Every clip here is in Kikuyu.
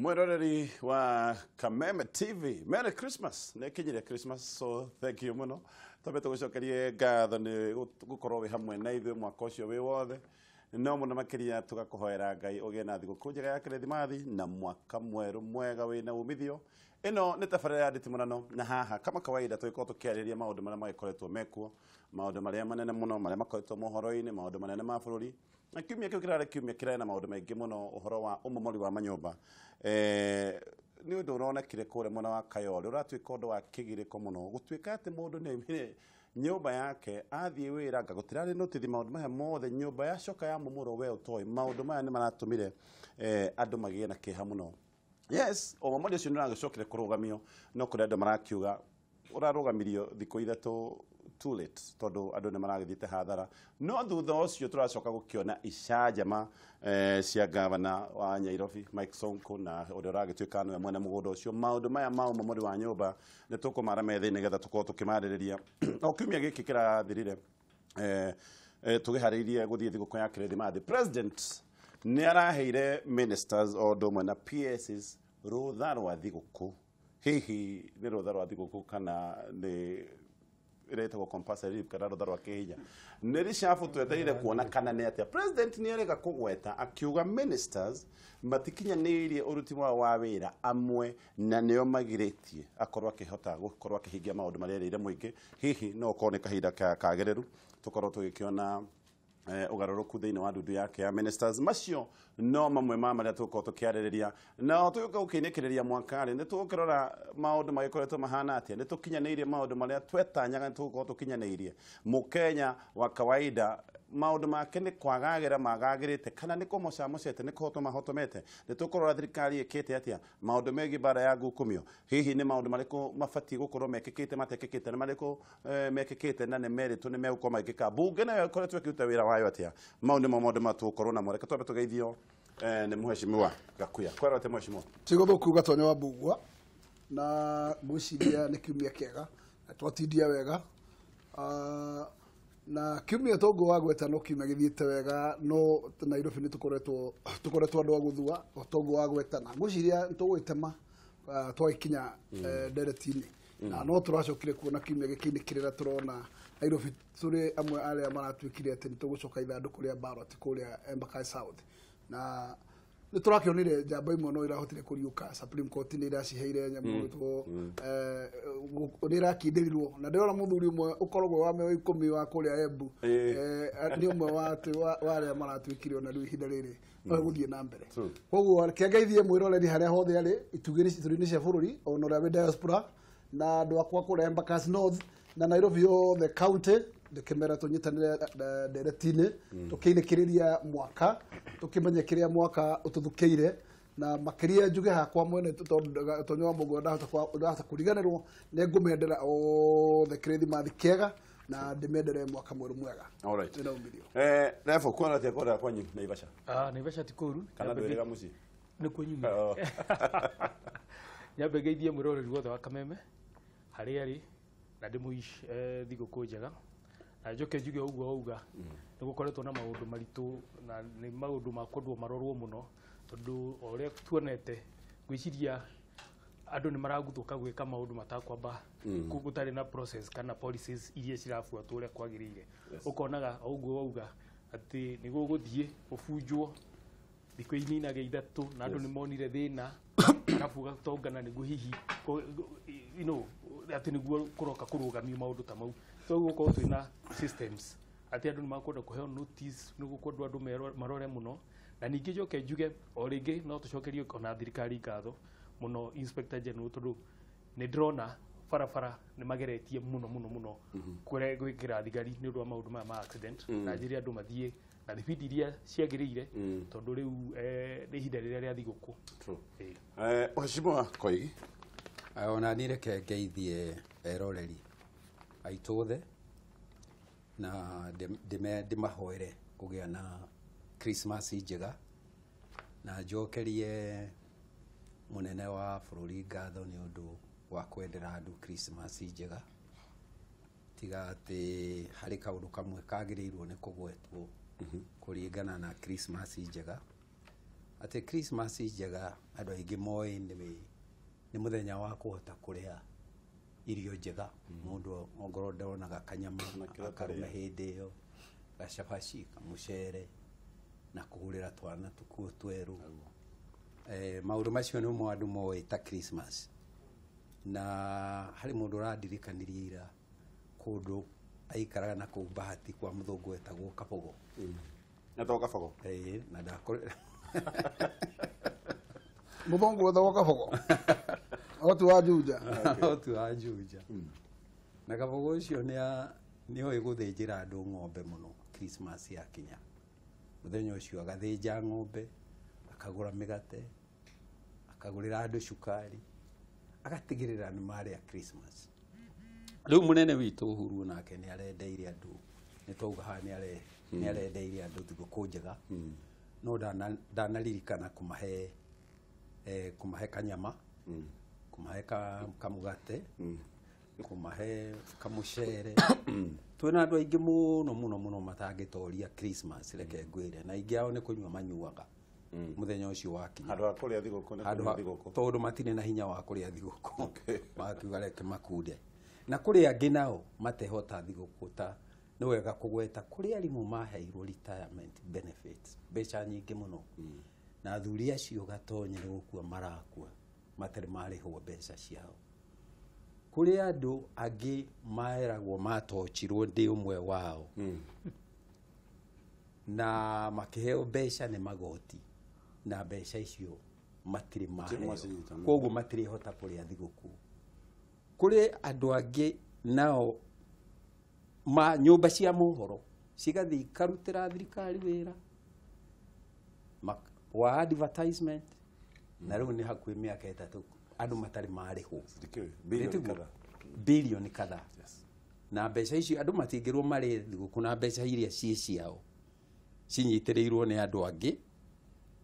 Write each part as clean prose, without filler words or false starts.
Mwiroreri wa Kameme TV, Merry Christmas. Nĩ kinyire Christmas, so thank you mũno. Twambe tũgũcokerie ngatho nĩ gũkorwo wĩ hamwe na ithuĩ mwaka ũcio wĩ wothe. No mũno makĩria tũgakũhoera Ngai ũgĩe na thigũkũ njega ya Kĩrĩthimathi na mwaka mwerũ mwega wĩna umithio. Ĩno nĩ tabarĩra ya nditimũrano na haha kama kawaida tũgĩkorwo tũkĩarĩrĩria maũndũ marĩa magĩkoretwo mekuo, maũndũ marĩa manene mũno, marĩa makoretwo mohoro-inĩ, maũndũ manene ma bũrũri. Na kiumia kĩu kĩrarĩ kiumia kĩrarĩ na maũndũ maingĩ mũno, ũhoro wa ũmomori wa manyũmba. Nĩ ũndũ ũronekire kũrĩa mwena wa Kayole, ũratuĩka ũndũ wa kĩgirĩko mũno, gũtuĩka atĩ mũndũ nĩ aumire nyũmba yake athiĩ wĩra anga gũtirarĩ notithi maũndũ maya mothe, nyũmba yacoka ya momorwo we ũtoĩ. Maũndũ maya nĩ maratũmire andũ magĩe na kĩeha mũno. Yes, ũmomori ũcio nĩ ũragĩcokire kũrũgamio, no kũrĩ andũ marakiuga ũrarũgamirio thikũ ithatũ too late, tondũ andũ nĩ maragĩthiĩte hathara. No thutha ũcio tũracoka gũkĩona icanjama cia gavana wa Nairobi Mike Sonko na ũrĩa ũragĩtuĩka nĩwe mwene mũgũnda ũcio. Maũndũ maya ma ũmomori wa nyũmba nĩ tũkũmara metha-inĩ nĩgetha tũkorwo tũkĩmarĩrĩria. O kiumia gĩkĩ kĩrathirire tũgĩharĩirie gũthiĩ thigũkũ ya Kĩrĩthimathi, President nĩ araheire ministers o ũndũ ũmwe na PSs rũtha rwa thigũkũ. Hihi nĩ rũtha rwa thigũkũ kana nĩ ĩretagwo compulsory leave kana rũtha rwa kĩhinya? Nĩ ricabu twetereire kuona kana nĩ atĩa. President nĩ erega kũgweta akiuga ministers matikinyanĩirie ũruti wao wa wĩra amwe na nĩo magirĩtie akorwo akĩhota gũkorwo akĩhingia maũndũ marĩa erĩire mũingĩ. Hihi no ũkorwo nĩ kahinda kagĩrĩru tũkorwo tũgĩkĩona ũgarũrũku thĩinĩ wa ndundu yake ya ministers. Macio no mamwe ma marĩa tũgũkorwo tũkĩarĩrĩria. Na tũgĩũka gũkĩinĩkĩrĩria mwaka rĩ, nĩ tũgũkĩrora maũndũ magĩkoretwo mahana atĩa, nĩ tũkinyanĩirie maũndũ marĩa twetanyaga nĩ tũgũkorwo tũkinyanĩirie. Mũkenya wa kawaida maũndũ make nĩ kwagagĩra magagĩrĩte kana nĩ kũmocamocete, nĩ kũhotoma mahotomete. Nĩ tũkũrora thirikari ĩkĩte atĩa maũndũ megiĩ mbara ya ngukumio. Hihi nĩ maũndũ marĩkũ mabatiĩ gũkorwo mekĩkĩte matekĩkĩte, nĩ marĩkũ mekĩkĩte na nĩ merĩtwo nĩ megũkorwo magĩkĩka. Bunge nayo ĩkoretwo ĩkĩruta wĩra wayo atĩa? Mau nĩmo maũndũ ma tũgũkorwo namo. Reke twambe tũgeithio nĩ mheshimiwa Gakuya. Kwĩrwo atĩ mheshimiwa Tigũthũku Gatonya wa Mbugua, na ngwĩciria nĩ kiumia kĩega na twatindia wega. Na kiumia tongo wa gweta no kiumia gĩthiĩte wega, no Nairobi nĩ tũkoretwo andũ a gũthua tongo wa gweta, na ngwĩciria nĩ tũgwĩtema twagĩkinya ndereti-inĩ. Na no tũracokire kuona kiumia gĩkĩ nĩ kĩrĩra tũrona Nairobi tũrĩ amwe arĩa maratuĩkire atĩ nĩ tũgũcoka ithandũkũ rĩa ballot kũrĩa Embakasi South, na nĩ tũrakĩonire njamba imwe no irahotire kũriũka. Supreme Court nĩ iraciheire nyamũ ĩtwo nĩ irakindĩrirwo, na ndĩrona mũthuri ũmwe ũkoragwo wa mĩrongo ikũmi wa kũrĩa Embu nĩ ũmwe wa arĩa maratuĩkire ona rĩu ihinda rĩrĩ no gũthiĩ na mbere. Koguo reke ngeithie mwĩroreri harĩa hothe arĩ itugĩrĩ cia bũrũri ona ũrĩa wĩ diaspora na andũ akwa kũrĩa Embakasi North na Nairobi yothe county, ndĩkĩmera tũnyitanĩre ndereti-inĩ tũkĩinĩkĩrĩria mwaka, tũkĩmenye kĩrĩa mwaka ũtũthukĩire, na makĩria njuge hakwa mwene tondũ Gatonya wa Mbugua ndahota kũriganĩrwo, nĩ ngũmendera othe kĩrĩthimathi kĩega na ndĩmendere mwaka mwerũ mwega. All right. Wĩna umithio. Refo, kuona atĩa kũrĩa kwanyu Naivasha? Naivasha ti kũru. Kana ndwĩrĩga mũciĩ? Nĩkuo nyumĩte. Nyambe ngeithie mwĩroreri wothe wa Kameme harĩa arĩ na ndĩmũici thigũkũ njega, na njoke njuge ũguo wauga nĩ gũkoretwo na maũndũ maritũ na nĩ maũndũ ma kwendwo marorwo mũno, tondũ o ũrĩa tuonete ngwĩciria andũ nĩ maraguthũka gwĩka maũndũ matakwamba gũtarĩ na process kana policies iria cirabuatwo ũrĩa kwagĩrĩire. Ũkonaga o ũguo wauga atĩ nĩ gũgũthiĩ ũbunjwo thikũ ininage ithatũ na andũ nĩ monire thĩna, arabu ũgatongana nĩguo hihi you know atĩ nĩguo kũroka kũrũgamio maũndũ ta mau. So gũkorwo twĩna systems atĩ andũ nĩ makwenda kũheo notice, nĩ gũkwendwo andũ marore mũno. Na ningĩ njoke njuge o rĩngĩ no tũcokerie ona thirikari ngatho mũno, Inspector General, tondũ nĩ ndĩrona barabara nĩ mageretie mũno mũno mũno gwĩkĩra thigari nĩ ũndũ wa maũndũ maya ma accident, na njĩre andũ mathiĩ na thibindi iria ciagĩrĩire, tondũ rĩu nĩ ihinda rĩrĩa rĩa thigũkũ. Mheshimiwa Koigi. Ona niĩ reke ngeithie eroreri aitũ othe na ndĩmahoere kũgĩa na Christmas njega, na njokerie mũnene wa bũrũri ngatho nĩ ũndũ wa kwendera andũ Christmas njega, tiga atĩ harĩ kaũndũ kamwe kagĩrĩirwo nĩ kũgwetwo kũringana na Christmas njega. Atĩ Christmas njega andũ aingĩ moĩ nĩ mũthenya wa kũhota kũrĩa irio njega. Mũndũ ongorwo ndonaga kanyama akarume hĩndĩ ĩyo, gacabaci, kamũcere na kũgũrĩra twana tũkuo twerũ. Maũndũ macio nĩmo andũ moĩ ta Christmas. Na harĩ mũndũ ũrandirikanirie ira kũndũ aikaraga na kũu Bahati kwa mũthũngũ wetagwo Kabogo. Etagwo Kabogo? Ĩĩ, na ndakorera Mũthũngũ wetagwo Kabogo? Otu wa Juja. Otu wa Juja. Na Kabogo ũcio nĩoĩ gũthĩnjĩra andũ ng'ombe mũno Christmas yakinya. Mũthenya ũcio agathĩnja ng'ombe, akagũra mĩgate, akagũrĩra andũ cukari, agatigĩrĩra nĩ marĩa Christmas. Rĩu mũnene witũ Uhuru nake nĩ arendeire andũ, nĩ twauga haha nĩ arendeire andũ thigũkũ njega, no ndanaririkana kũmahe kanyama, kũmahe kamũgate, kũmahe kamũcere. Twĩna andũ aingĩ mũno mũno mũno matangĩtoria Christmas, reke ngwĩre, na aingĩ ao nĩ kũnyua manyuaga mũthenya ũcio wakinya. Handũ ha kũrĩa thigũkũ nĩ kũnyua thigũkũ. Tondũ matirĩ na hinya wa kũrĩa thigũkũ. Makiuga reke makunde. Na kũrĩ angĩ nao matehota thigũkũ ta nĩ wega kũgweta kũrĩ arimũ maheirwo retirement benefits mbeca nyingĩ mũno. Na athuri acio gatonye nĩ gũkua marakua matarĩ marĩhwo mbeca ciao. Kũrĩ andũ angĩ maeragwo matochirwo ndĩ ũmwe wao. Na makĩheo mbeca nĩ magoti na mbeca icio matirĩ maheo. Koguo matirĩhota kũrĩa thigũkũ. Kũrĩ andũ angĩ nao ma nyũmba cia mohoro cigathiĩ ikarutĩra thirikari wĩra wa advertisement, na rĩu nĩ hakuhĩ mĩaka 3 andũ matarĩ marĩhwo bilioni kadhaa. Na mbeca icio andũ matingĩrwo marĩ thigũkũ na mbeca iria ciĩ ciao cinyitĩrĩirwo nĩ andũ angĩ.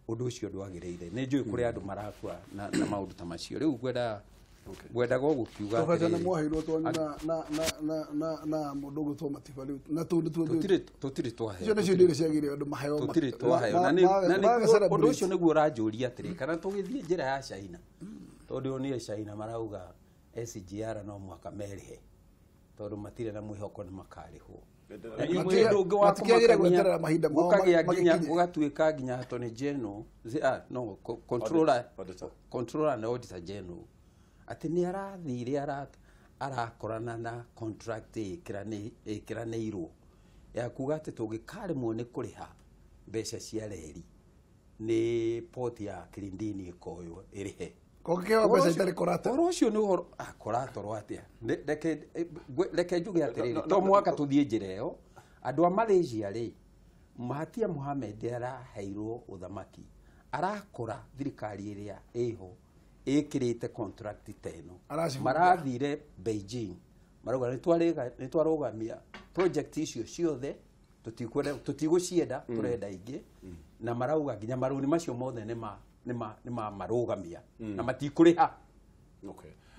Ũndũ ũcio ndwagĩrĩire. Nĩ njũĩ kũrĩ andũ marakua na maũndũ ta macio. Rĩu ngwendaga gũkiuga atĩrĩrĩ, nĩ mwaheirwo twanyu na mũndũ ũgwĩtwo Matiba rĩu na tũu nĩtuo tũtirĩ twaheo. Icio nĩcio indo iria ciagĩrĩire andũ maheo. Tũtirĩ twaheo. Na ũndũ ũcio nĩguo ũranjũria atĩrĩ, kana tũgĩthiĩ njĩra ya China, tondũ nĩ China marauga SGR no mũhaka merĩhe tondũ matirĩ na mwĩhoko nĩ makarĩhwo. Matikĩagĩrĩire gweterera mahinda mao magĩkinye. Gũgatuĩka nginya Attorney General, no, Controller na Auditor General atĩ nĩ arathire arakorana na contract ĩkĩranĩirwo ya kuga atĩ tũngĩkaremwo nĩ kũrĩha mbeca cia reri nĩ port ya Kilindini ĩkoywo ĩrĩhe. Kũngĩkĩheo mbeca itarĩ collateral. Ũhoro ũcio nĩ ũhoro collateral atĩa? Reke njuge atĩrĩrĩ, to mũhaka tũthiĩ njĩra ĩyo. Andũ a Malaysia rĩ, Mahathir Mohamad araheirwo ũthamaki, arakora thirikari ĩrĩa ĩho ĩkĩrĩte contract ta ĩno. Marathire Beijing, marauga nĩ twarũgamia project icio ciothe, tũtigũcienda, tũrenda ingĩ, na marauga nginya marũni macio mothe nĩ marũgamia na matikũrĩha.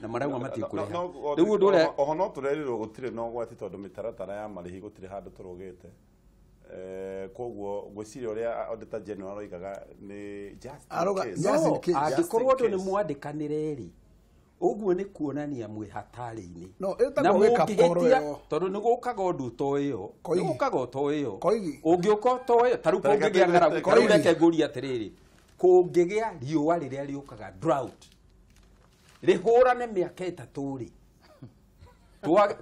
Na marauga matikũrĩha. Rĩu ũndũ ũrĩa oho no tũrerirwo gũtirĩ na ũgwati tondũ mĩtaratara ya marĩhi gũtirĩ handũ tũrũgĩte. Koguo ngwĩciria ũrĩa Auditor General aroigaga nĩ just in case. Angĩkorwo andũ nĩ mwandĩkanĩre rĩ, ũguo nĩ kuonania mwĩ hatarĩ-inĩ. Na mũngĩhĩtia, tondũ nĩ gũkaga ũndũ ũtoĩyo, nĩ gũkaga ũtoĩyo. Ũngĩũka ũtoĩyo, ta rĩu kũngĩgĩa ng'aragu, ta rĩu reke ngũrie atĩrĩrĩ, kũngĩgĩa riũa rĩrĩa rĩũkaga drought, rĩhũrane mĩaka 3 rĩ,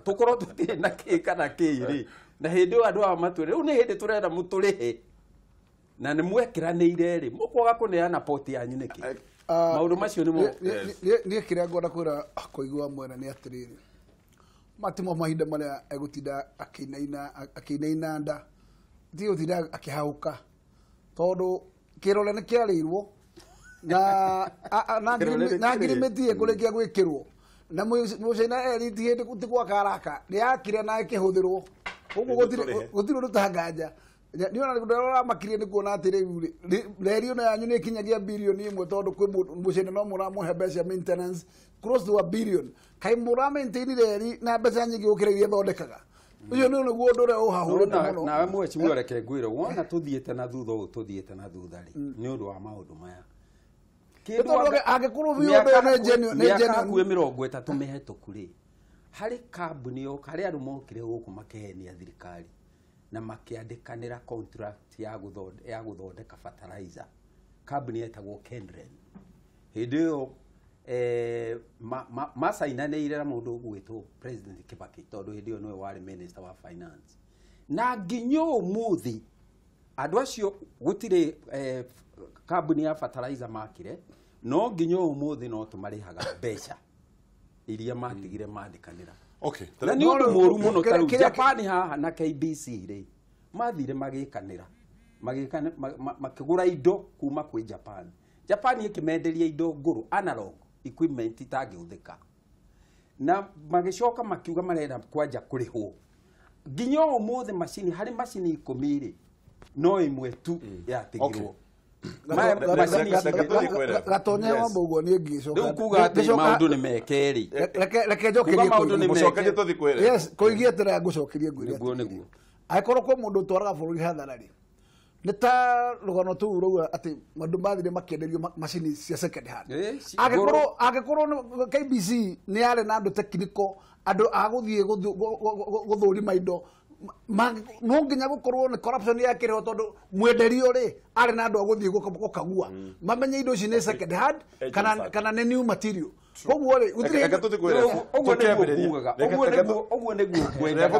tũkorwo tũtirĩ na kĩ kana kĩ rĩ, na hĩndĩ ĩyo andũ aya matwĩre rĩu nĩ hĩndĩ tũrenda mũtũrĩhe na nĩ mwekĩranĩire rĩ, mũkwaga kũneana poti yanyu nĩkĩ? Maũndũ macio nĩmo. Niĩ kĩrĩa ngwenda kwĩra Koigi mwene nĩ atĩrĩrĩ, matimo mahinda marĩa egũtinda akĩinaina nda, tigũtinda akĩhahũka, tondũ kĩrore nĩ kĩarĩirwo na ngirimiti ĩkũrĩkia gwĩkĩrwo na mũcaina eri ti hĩndĩ ti gwaka araka nĩ yakire na ĩkĩhũthĩrwo. Koguo gũtirĩ ũndũ ta nganja. Nĩ ona ũramakirie nĩ kuona atĩ rĩu reri ĩno yanyu nĩ ĩkinyagia bilioni 1 tondũ kwĩ mũcaina no mũramũhe mbeca maintenance close to a billion. Kaĩ mũra maintain reri na mbeca nyingĩ gũkĩra iria ĩthondekaga. Ũcio nĩ nĩguo ũndũ ũrĩa ũhahũrĩte mũno. Nawe mheshimiwa reke ngwĩre wona tũthiĩte na thutha ũũ tũthiĩte na thutha rĩ nĩ ũndũ wa maũndũ maya. Tondũ angĩkorwo biũ ũndũ ũyũ nĩ genuine nĩ mĩaka genuine. hakuhĩ 30 mĩhetũku rĩ harĩ kambuni yo harĩ andũ mokire gũkũ makĩhenia thirikari na makĩandĩkanĩra contract ya gũthondeka fertilizer. Kambuni yetagwo Kenren. Hĩndĩ ĩyo macainanĩire na mũndũ ũgwĩtwo President Kibaki tondũ hĩndĩ ĩyo nĩwe warĩ minister wa finance. Na nginya ũmũthĩ andũ acio gũtirĩ kambuni ya fertilizer makire no nginya ũmũthĩ no tũmarĩhaga mbeca iria matigire mandĩkanĩra. Okay. Na nĩ ũndũ mũru mũno ta rĩu Japan haha na KBC rĩ mathire magĩkanĩra makĩgũra indo kuma kwĩ Japan. Japan ĩkĩmenderia indo ngũrũ analog equipment itangĩhũthĩka na magĩcoka makiuga marenda kwanja kũrĩhwo nginya ũmũthĩ macini harĩ macini 10 rĩ no ĩmwe tu yatigirwo. Gatonye wamba ũguo niĩ ngĩcoka rĩu kuga atĩ maũndũ nĩ meke rĩ reke njokerie mũcokerie tũthiĩ kwĩre. Yes, koigie atĩrĩ ngũcokerie ngwĩre nĩguo nĩguo angĩkorwo kwĩ mũndũ ũtwaraga bũrũri hathara rĩ nĩ ta rũgano tũu rauga atĩ andũ mathire makĩenderio macini cia second hand. Angĩkorwo KBC nĩ yarĩ na andũ technical andũ a gũthiĩ gũthũrima indo no nginya gũkorwo nĩ corruption yakĩrĩho tondũ mwenderio rĩ arĩ na andũ a gũthiĩ gũkagua mamenye indo ici nĩ second hand kana nĩ new material. Koguo rĩ ũguo nĩguo ngugaga ũguo nĩguo ngwendaga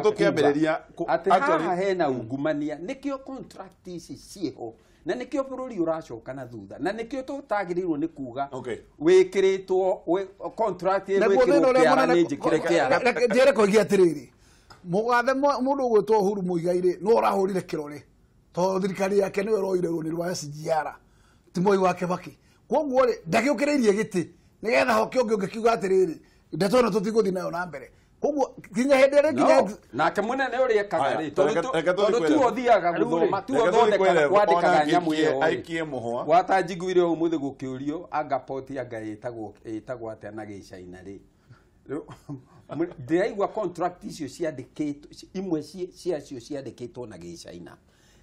atĩ haha hena ungumania nĩkĩo contract ici ciĩho na nĩkĩo bũrũri ũracoka na thutha na nĩkĩo tũtagĩrĩirwo nĩ kuga wĩkĩrĩtwo contract ĩgwĩkĩrwo kĩara nĩ njĩkĩre kĩara. Njĩre koigie atĩrĩrĩ mũgathe mũndũ ũgwĩtwo Uhuru Muigai rĩ nĩwe ũrahũrire kĩrore tondũ thirikari yake nĩwe ĩroire rũni rwa SGR ti Moi wa Kibaki. Koguo rĩ ndagĩũkĩrĩirie gĩtĩ nĩgetha hoke ũngĩ ũngĩkiuga atĩrĩrĩ ndeto ĩno tũtigũthiĩ nayo na mbere. Koguo nginya hĩndĩ ĩrĩa nginya nake mũnene ũrĩa ekaga rĩ tondũ tiwe ũthiaga gũthoma tiwe ũthondekaga kwandĩkaga nyamũ ĩyo aikie mũhwa gwata njiguire ũmũthĩ gũkĩũrio anga poti anga ĩtagwo atĩa na gĩcaina rĩ ndĩraigua contract icio ciandĩkĩtwo imwe ciacio ciandĩkĩtwo na gĩcaina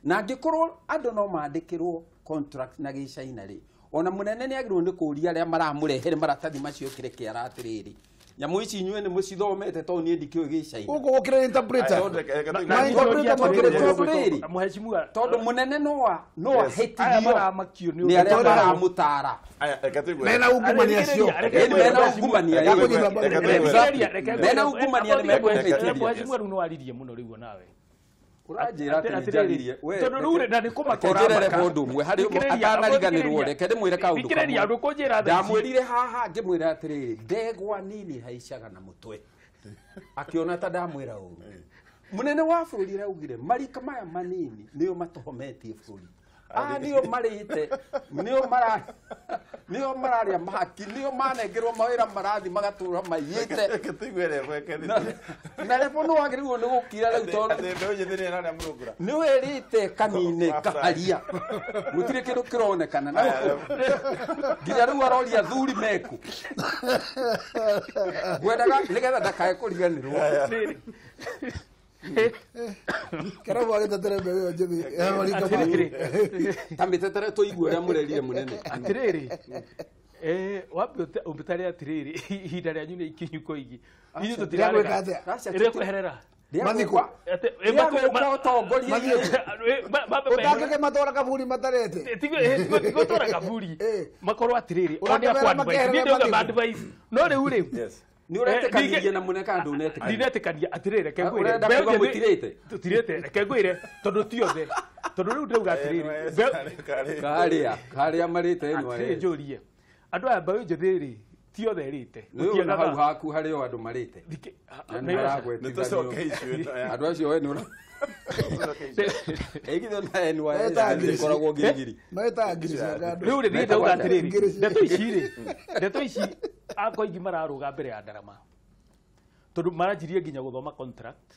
na angĩkorwo andũ no mandĩkĩrwo contract na gĩcaina rĩ ona mũnene nĩ agĩrĩirwo nĩ kũũria arĩa maramũrehere maratathi macio kĩre kĩara atĩrĩrĩ nyamũ ici inyuĩ nĩ mũcithomete tondũ niĩ ndikĩũĩ gĩcaina gũkũ gũkĩrĩ interpreter tondũ mũnene no ahĩtithio nĩ arĩa maramũtara mena ungumania acio mena ungumania mena ungumania nĩ mekũhĩtithia. Mheshimiwa rĩu nĩ waririe mũno rĩu nawe ũranjĩra atĩ nĩnjaririe tondũ rĩu rĩ na nĩ kũmaka ũramaka ũndũ ũmwe harĩ atanariganĩrwo reke ndĩmwĩre kaũndũ kamwe ndamwĩrire haha ngĩmwĩra atĩrĩrĩ ndegwa nini haicaga na mũtwe akĩona ta ndamwĩra ũru mũnene wa bũrũri araugire marika maya manini nĩo matohometie bũrũri aya nĩo marĩte nĩo mararĩa mahaki nĩo manengerwo mawĩra marathi magatũra maiyĩte na rebo nĩ wagĩrĩirwo nĩ gũkira rĩu tondũ nĩ wĩrĩte kanine kaharia gũtirĩ kĩndũ kĩronekana nginya rĩu aroria athuri meku ngwendaga nĩgetha ndakae kũriganĩrwo Karabu agĩtetere mbeũ ĩyo njĩthĩ ya marika ta mĩtetere tũigue ũrĩa mũrerire mũnene atĩrĩrĩ wambe ũmĩtare atĩrĩrĩ ihinda rĩanyu nĩ ikinyu koigi inyuĩ tũtirarega ĩrekweherera ũtangĩke matwara kaburi matarete tigũtwara kaburi makorwo atĩrĩrĩ o nĩ akwa advice niĩ ndauga advice no rĩu rĩ nĩ ũretĩkanirie na mũnene kana ndũnetĩkania ndinetĩkania atĩrĩrĩ reke ngwĩre ũrenda kuga mũtirĩte tũtirĩte reke ngwĩre tondũ ti othe tondũ rĩu ndĩrauga atĩrĩrĩ karĩa marĩte atĩrĩrĩ njũrie andũ aya mbeũ njĩthĩ rĩ ti othe ĩrĩte nĩ hau haku harĩ o andũ marĩte andũ acio we nĩ ĩgithio na NYS ĩkoragwo ngirigiri rĩu rĩ niĩ ndauga atĩrĩrĩ ndeto ici rĩ ndeto ici akoigi mararũga mbere ya ndarama tondũ maranjirie nginya gũthoma contract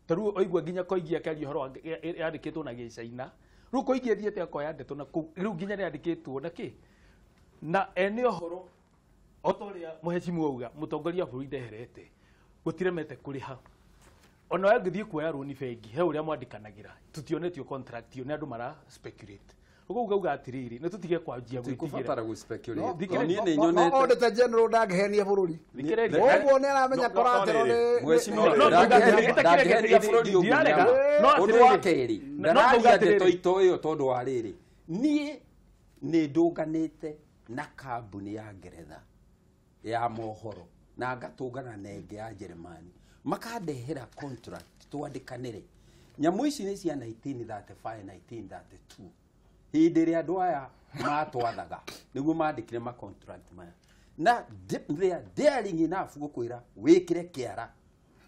tondũ oigua nginya koigi akĩaria ũhoro yandĩkĩtwo na gĩcaina rĩu koigi athiĩte akoya ndeto na kũu rĩu nginya nĩyandĩkĩtwo na kĩ na ene ũhoro o ta ũrĩa mũhecimu auga mũtongoria wa bũrũri ndeherete gũtiremete kũrĩha Ona we ngĩthiĩ kuoya rũni bengi he ũrĩa mwandĩkanagĩra tutionetio contract ĩyo nĩ andũ mara speculate. Ũguo ngauga atĩrĩrĩ, nĩ tũtige kwanjia gwĩtigĩra. Tikubatara gũ speculate. Thikĩrĩria. Niĩ nĩ nyonete Auditor General ndangĩhenia bũrũri. Thikĩrĩria. Ũguo nĩ aramenya collateral nĩ Mheshimiwa, No, no, ndangĩhenia bũrũri ũguo ndirarega. nĩama. No, Ũndũ wa atĩrĩrĩ. kerĩ, No, no, ngauga ndararia ndeto atĩrĩrĩ. itũ ĩyo tondũ wa rĩrĩ, niĩ nĩ ndũnganĩte na kambuni ya Ngeretha ya mohoro na ngatũngana na ĩngĩ ya Jeremani, makandehera contract twandĩkanĩre. Nyamũ ici nĩ cia 1935 1932, hĩndĩ ĩrĩa andũ aya matwathaga nĩguo mandĩkire ma contract maya, na they are daring enough gũkwĩra wĩkĩre kĩara.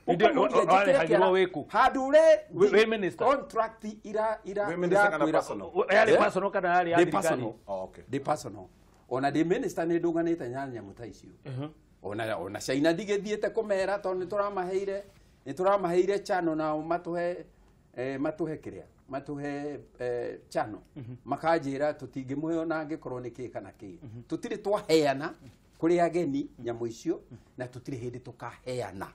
Hĩndĩ ĩyo, Ũkamũria njĩkĩre warehagĩrwo kĩara. wĩkũ? Handũ ũre Wĩ minister? contract ira ira Wĩ minister kana irakwĩra- personal? Yarĩ Eh? personal kana yarĩ ya Ndĩ thirikari? personal. Oh, okay. Ndĩ personal. Ona ndĩ minister nĩ ndũnganĩte na nyamũ ta icio. Ona China ndigĩthiĩte kũmera tondũ nĩ tũramaheire channel nao matũhe matũhe kĩrĩa matũhe channel, makanjĩra tũtingĩmũhe ona angĩkorwo nĩ kĩ kana kĩ. Tũtirĩ twaheana kũrĩ ageni nyamũ icio na tũtirĩ hĩndĩ tũkaheana.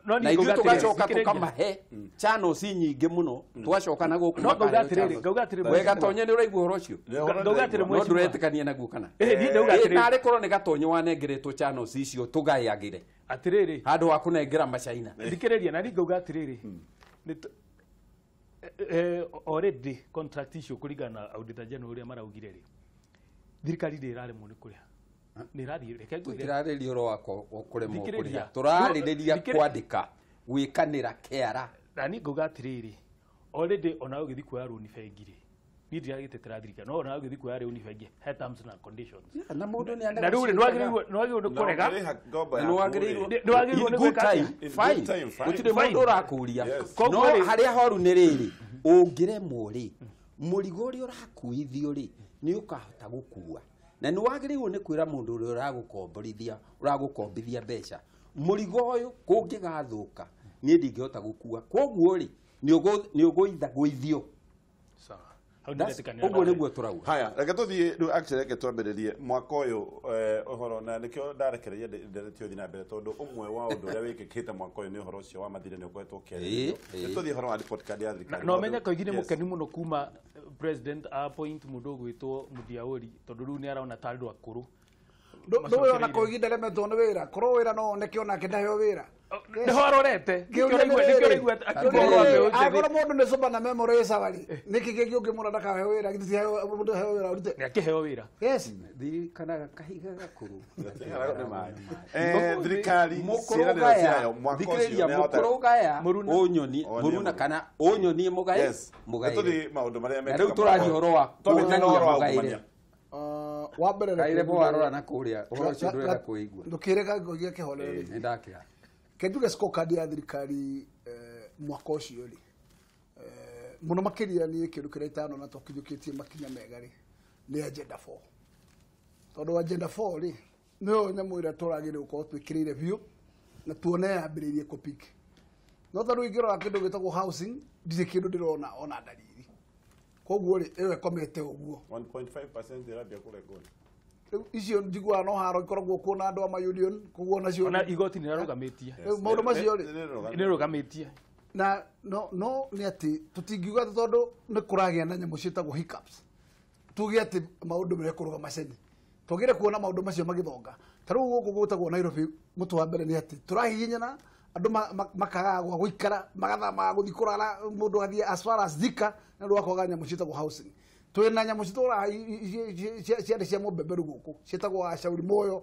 No niĩ Na ithuĩ ngauga atĩrĩrĩ, tũgacoka thikĩrĩria. tũkamahe channels nyingĩ mũno, twacoka na gũkũ No, ngauga makaheo atĩrĩrĩ, channels. ngauga atĩrĩrĩ, We Gatonye nĩ ũraigua ũhoro ũcio? Ngauga atĩrĩ, No mheshimiwa. ndũretĩkania naguo kana? Ĩ, niĩ ndauga atĩrĩrĩ. Narĩ korwo nĩ Gatonye wanengeretwo channels icio tũgayagĩre Atĩrĩrĩ. handũ wa kũnengera macaina. Thikĩrĩria, na niĩ ngauga atĩrĩrĩ, already contract icio kũringana na Auditor General ũrĩa maraugire rĩ, thirikari ndĩ ĩraremwo nĩ kũrĩha, nĩ ĩrathiĩ, reke ngwĩre. Tũtirarĩria ũhoro wa kũremwo Thikĩrĩria. kũrĩha, tũrarĩrĩria kwandĩka gwĩkanĩra kĩara. Na niĩ ngauga atĩrĩrĩ, already ona ũgĩthiĩ kuoya rũni bengi rĩ, niĩ ndiragĩtetera thirikari, no ona ũgĩthiĩ kuoya rũni bengi he terms na conditions. Na mũndũ nĩ Na rĩu rĩ, nĩwagĩrĩirwo nĩ kũrega. Ngombo Na yaku nĩwagĩrĩirwo rĩ. Nĩwagĩrĩirwo In nĩ good gwĩka atĩa? time, In good fine. time, fine. Gũtirĩ Fine. mũndũ ũrakũria. Yes. No Koguo rĩ- harĩa horu nĩ rĩrĩ, ũngĩremwo rĩ, mũrigo ũrĩa ũrakuithio rĩ, nĩ ũkahota gũkua. Na nĩ wagĩrĩirwo nĩ kwĩra mũndũ ũrĩa ũragũkomborithia, ũragũkombithia mbeca, mũrigo ũyũ kũngĩgathũka niĩ ndingĩhota gũkua, koguo rĩ nĩ ũgũithagũithio. Sawa. Hau nĩndetĩkanĩra Ũguo nawe. nĩguo tũrauga. Haya, reke tũthiĩ rĩu, actually reke twambĩrĩrie mwaka ũyũ ũhoro, na nĩkĩo ndarekereria nderetio thiĩ na mbere tondũ ũmwe wa ũndũ ũrĩa wĩkĩkĩte mwaka ũyũ nĩ ũhoro ũcio wa mathirĩ nĩ ũkoretwo ũkĩarĩrĩrio. Ĩĩ, ĩĩ. Nĩ tũthiĩ ũhoro wa report card ya thirikari. Na ũmenye Koigi nĩ Yes. mũkenu mũno kuma president appoint mũndũ ũgwĩtwo Mũthiaũri, tondũ rĩu nĩ arona ta andũ akũrũ. Ndũĩ ona Koigi ndaremetwo nĩ wĩra, korwo wĩra no oneke onake ndaheo wĩra. Nĩho arorete. Kĩũria Nĩkĩo nĩ rĩrĩ. ũraigua akiuga ũhoro wa mbeũ njĩthĩ. Angĩkorwo mũndũ nĩ sober na memory ĩ sawa rĩ, nĩkĩ kĩngĩ ũngĩmwĩra ndakaheo wĩra? Githĩ ti mũndũ aheo wĩra ũrute? Nĩ akĩheo wĩra. Yes. Ririkanaga kahiga gakũrũ. Nĩ maĩ. Thirikari ciĩranĩro Mũkũrũgaya, ciayo mwaka ũcio thikĩrĩria, nĩ yahota- mũkũrũgaya Mũruna. ũnyonie Onie mũruna mũruna. kana ũnyonie mũgaĩ Yes. Nĩ mũgaĩre. tũthiĩ maũndũ marĩa Na mekĩka rĩu tũraria ũhoro wa Twambĩrĩrie na kuonania ũhoro wa mũgaĩre. ungumania. Wa mbere reke Kaire bo njuge- warora na kũrĩa ũhoro ũcio ndũrenda kũigua. Ndũkĩre Koigi akĩhorera rĩ. Nĩ ndakĩra. Ke njuge scorecard ya thirikari mwaka ũcio rĩ, mũno makĩria niĩ kĩndũ kĩrĩa itanona tũkinyũkĩtie makinya mega rĩ, nĩ agenda 4. Tondũ agenda 4 rĩ, nĩyo nyamũ ĩrĩa tũragĩrĩirwo gũkorwo twĩkĩrĩire biũ na tuone yambĩrĩirie kũpik. No ta rĩu ingĩrora kĩndũ gĩtagwo housing, ndirĩ kĩndũ ndĩrona ona ndariri. Koguo rĩ, ĩyo ĩkomete ũguo. 1.5% ĩrambia kũrengwo. Rĩu icio njiguaga no haro ikoragwo kuo na andũ a ma union, koguo nacio Ona igoti nĩ rarũgamĩtie. Rĩu maũndũ macio rĩ, Nĩ rũgamĩtie. Na no nĩ atĩ tũtingiuga atĩ tondũ nĩ kũragĩa na nyamũ ciĩtagwo hiccups, tuge atĩ maũndũ mekũrũgama cene. Twagĩrĩire kuona maũndũ macio magĩthonga. Ta rĩu gũkũ gwĩtagwo Nairobi, mũtwe wa mbere nĩ atĩ tũrahihinyana, andũ makagaga gwa gũikara, magathama gũthiĩ kũrara, mũndũ athiĩ as far as Thika nĩ ũndũ wa kwaga nyamũ ciĩtagwo housing. Twĩna nyamũ citũraga ciarĩ cia mũbeberu gũkũ ciĩtagwo Ashauri Moyo,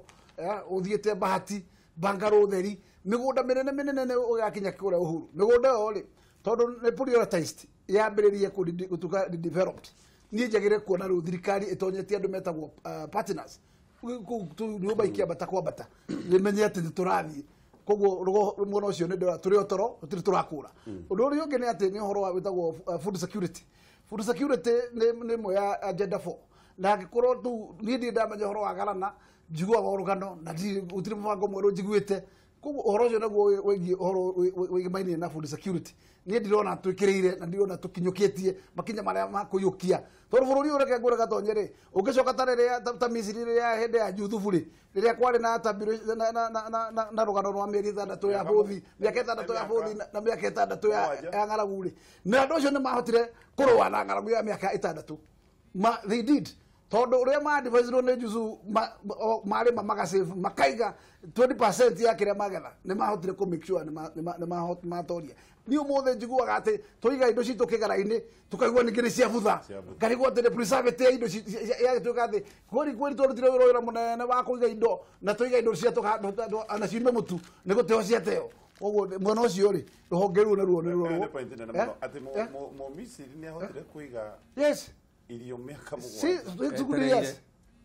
ũthiĩte Bahati, Bangarũ Ũtheri, mĩgũnda mĩnene mĩnene ũgakinya kũrĩa Uhuru. Mĩgũnda ĩyo rĩ, tondũ nĩ prioritized, yambĩrĩrie gũtuĩka developed. Niĩ njagĩrĩire kuona rĩu thirikari ĩtonyetie andũ metagwo partners kũu nyũmba ikĩambata kwambata, nĩmenye atĩ nĩ tũrathiĩ. Koguo mwena ũcio nĩ ndĩrona tũrĩ o toro, tũtirĩ tũrakũra. Ũndũ ũrĩa ũngĩ nĩ atĩ nĩ ũhoro wa wĩtagwo food security. Food security nĩ ĩmwe ya agenda 4. Na angĩkorwo tu niĩ ndirĩ ndamenya ũhoro wa garana, njiguaga o rũgano na gũtirĩ mũbango mwerũ njiguĩte. Koguo ũhoro ũcio naguo wĩgiĩ ũhoro wĩgĩmainie na food security, niĩ ndirona twĩkĩrĩire na ndirona tũkinyũkĩtie makinya marĩa ma kũiyũkia, tondũ bũrũri ũyũ, reke ngwĩre gatonye rĩ, ũngĩcoka ta rĩrĩa ta Misiri rĩrĩa hĩndĩ ya Juthubu rĩ, rĩrĩa kwarĩ na tambiro na rũgano rwa mĩeri 6 ya bũthi, mĩaka 6 ya bũthi na mĩaka 6 ya ng'aragu rĩ, na andũ acio nĩ mahotire kũrũa na ng'aragu ya mĩaka 6. Ma they did, tondũ ũrĩa ma-adviserwo nĩ Jusu, marĩma magasave, makaiga 20% ya kĩrĩa magetha, nĩ mahotire kũ make sure nĩ matoria. Niĩ ũmũthĩ njiguaga atĩ tũiga indo citũ kĩgara-inĩ, tũkaigua ningĩ nĩ ciabutha. Ciabutha. Ngarigwo atĩ nĩ preservative ya indo yagĩtuĩka atĩ kweri kweri twarutire wĩra mũnene wa kũiga indo, na tũiga indo cia na ciume mũtu nĩ gũteo ciateo. Koguo mwena ũcio rĩ, rũhonge rũu naruo nĩ Ĩyo ruo. nĩ point nene mũno, atĩ Mũmisiri nĩ ahotire kũiga Yes. irio mĩaka Si, 7. 6 good years.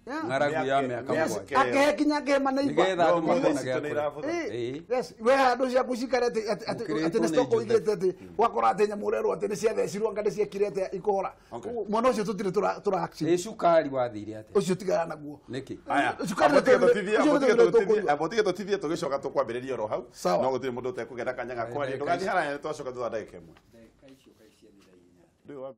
Yeah. Ng'aragu ya mĩaka Yes. 7. Akehe kinya akehe maneiba. Nĩgetha andũ No, makona mũthĩ gĩa citũ nĩ kũrĩa. irabutha. Ĩĩ. Yes, we handũ ciaku cikare atĩ Mũkĩrĩtwo atĩ nĩ nĩ stock Joseph. ũigĩte, atĩ wakora atĩ nyamũ ũrerwo atĩ nĩ ciathecirwo, anga nĩ ciekire atĩa ikũhora. Okay. Mwena ũcio tũtirĩ tũra action. Ĩ cukari wathire atĩa? Ũcio tigana naguo. Nĩkĩ? Aya, Cukari ũcio nĩ tũkũnyua. amba ũtige tũtithie, tũgĩcoka tũkwambĩrĩria oro hau. Sawa. No gũtirĩ mũndũ ũtekũgĩa na kanya ga kwaria. Ndũgathiĩ haraya, twacoka thutha wa ndagĩka 1. Ndũĩ.